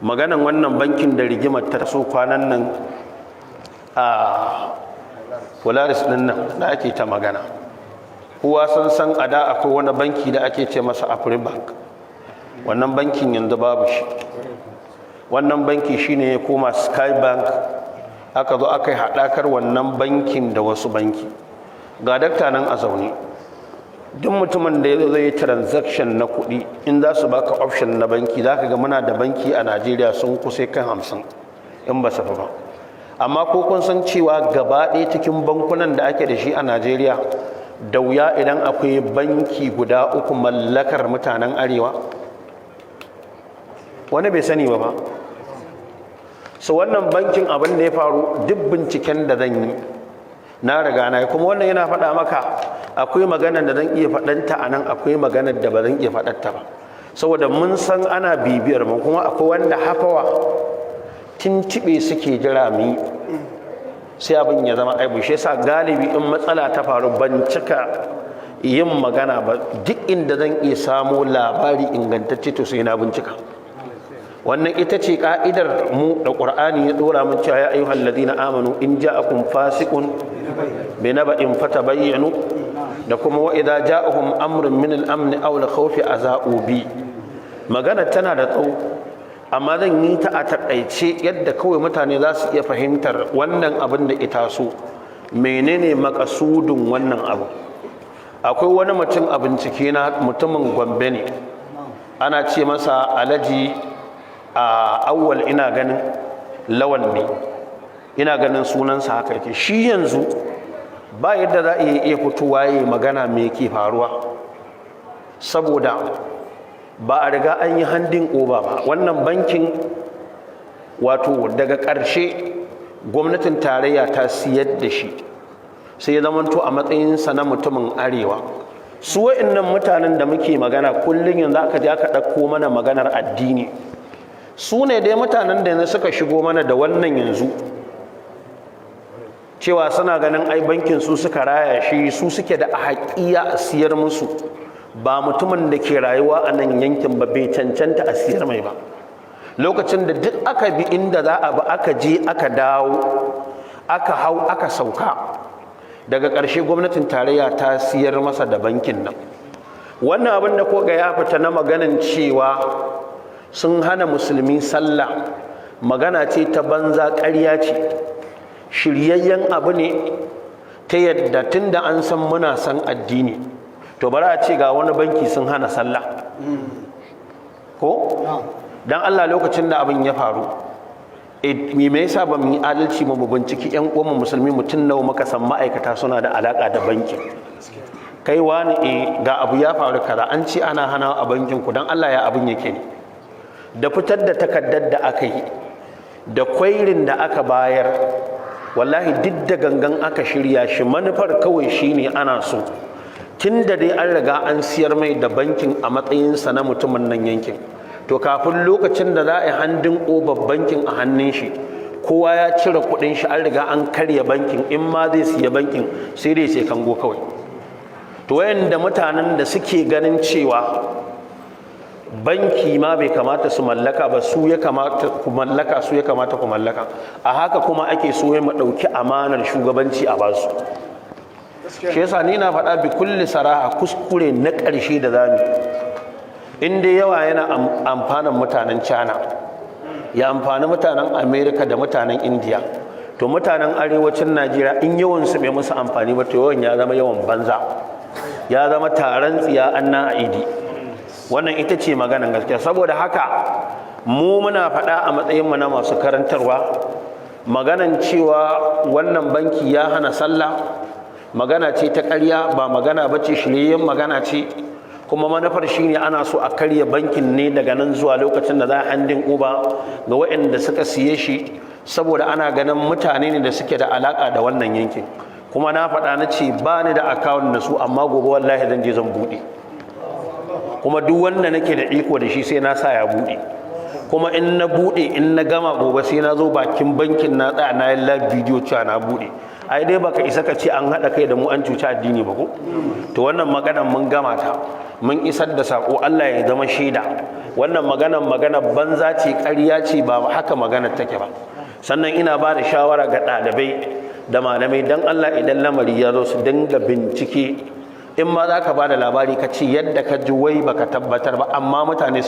Maganan wannan bankin da rigimar ta so kwanan nan a Polaris din nan da ake ta magana, kowa sun san a da akwai wani banki da ake ce masa Afribank. Wannan bankin yanzu babu shi. Wannan banki shine ya koma Skye Bank. Aka zo aka yi haɗakar wannan bankin da wasu banki. Ga dakta nan a zaune. Duk mutumin da ya zo zai yi transaction na kuɗi, in za su baka option na banki, za ka ga muna da banki a Najeriya sun kusa kan 50 in ba su fi ba. Amma ko kun san cewa gaba ɗaya cikin bankunan da ake da shi a Najeriya, da wuya idan akwai banki guda uku mallakar mutanen arewa? Wani bai sani ba ba. So wannan bankin, abin da ya faru, duk binciken da zan yi na riga na yi. Kuma wannan yana faɗa maka, akwai maganar da zan iya faɗanta a nan, akwai maganar da ba zan iya faɗanta ba, saboda mun san ana bibiyar mu. Kuma akwai wanda hafawa tuntuɓe suke jira mu, sai abin ya zama aibu. Shi yasa galibi in matsala ta faru ban cika yin magana ba. Duk inda zan iya samo labari ingantacce, to sai na bincika. Wannan ita ce ka'idar mu da Qur'ani ya dora mun cewa: يا أيها الذين آمنوا إن جاءكم فاسق بنبإ فتبينوا. Da kuma وإذا جاءهم أمر من الأمن أو الخوف أذاعوا به. Magana tana da tsawo, amma zan yi ta a takaice yadda kawai mutane za su iya fahimtar wannan abin da ita so. Menene makasudin wannan abu? Akwai wani mutum a bincike na, mutumin Gombe ne, ana ce masa Alhaji a Awwal, ina ganin Lawan ne, ina ganin sunansa haka yake. Shi yanzu ba yadda za a iya fitowa ya magana me ke faruwa, saboda ba a riga an yi handing over ba wannan bankin. Wato daga ƙarshe gwamnatin tarayya ta siyar da shi, sai ya zamanto a matsayinsa na mutumin arewa, su wa'annan mutanen da muke magana kullum yanzu aka je aka ɗauko mana maganar addini, su ne dai mutanen da yanzu suka shigo mana da wannan yanzu, cewa suna ganin ai bankin su suka raya shi, su suke da haƙiya a siyar musu, ba mutumin da ke rayuwa a nan yankin ba bai cancanta a siyar mai ba. Lokacin da duk aka bi inda za a bi, aka je aka dawo, aka hau aka sauka, daga ƙarshe gwamnatin tarayya ta siyar masa da bankin nan. Wannan abin da ko ga ya fita na maganin cewa sun hana musulmi sallah, magana ce ta banza, ƙarya ce. Shiryayyen abu ne ta yadda tun da an san muna san addini, to bari a ce ga wani banki sun hana sallah. Ko dan Allah, lokacin da abin ya faru, me me yasa ba mu yi adalci mu binciki yan uwan musulmi, mutum nawa muka san ma'aikata suna da alaka da bankin? Kai wani, e, ga abu ya faru kaza, an ce ana hana a bankin ku, dan Allah ya abin yake ne? Da fitar da takaddar da aka yi da kwairin da aka bayar, wallahi duk da gangan aka shirya shi. Manufar kawai shine ana so, tun da dai an riga an siyar mai da bankin a matsayinsa na mutumin nan yankin, to kafin lokacin da za a yi handing over bankin a hannun shi, kowa ya cire kudin shi, an riga an karya bankin. In ma zai siya bankin, sai dai sai kango kawai. To wayanda mutanen da suke ganin cewa banki ma bai kamata su mallaka ba, su ya kamata ku mallaka, su ya kamata ku mallaka. A haka kuma ake so mu ɗauki amanar shugabanci a basu. Shi yasa ni na faɗa بكل صراحة, kuskure na ƙarshe da zamu, in dai yawa yana amfanin mutanen China, ya amfani mutanen America da mutanen India, to mutanen arewacin Najeriya in yawan su bai musu amfani ba, to yawan ya zama yawan banza, ya zama taron tsiya anna a idi. Wannan ita ce maganan gaskiya. Saboda haka mu muna faɗa a matsayinmu na masu karantarwa, maganan cewa wannan banki ya hana sallah magana ce ta ƙarya, ba magana ba ce, shiryayyen magana ce. Kuma manufar shine ana so a karya bankin ne daga nan zuwa lokacin da za a handing over ga waɗanda suka siye shi, saboda ana ganin mutane ne da suke da alaka da wannan yankin. Kuma na faɗa na ce ba ni da account da su, amma gobe wallahi zan je zan buɗe, kuma duk wanda nake da iko da shi sai na sa ya buɗe. Kuma in na buɗe, in na gama gobe, sai na zo bakin bankin na tsaya na yi live video cewa na buɗe. Ai dai baka isa ka ce an haɗa kai da mu an cuci addini ba ko? To wannan maganar mun gama ta. Mun isar da sako, Allah ya zama shaida, wannan maganan magana banza ce, ƙarya ce, ba haka magana take ba. Sannan ina ba da shawara ga ɗalibai da malamai, don Allah, idan lamari ya zo su dinga bincike. In ma za ka ba da labari, ka ce yadda ka ji, wai baka tabbatar ba, amma mutane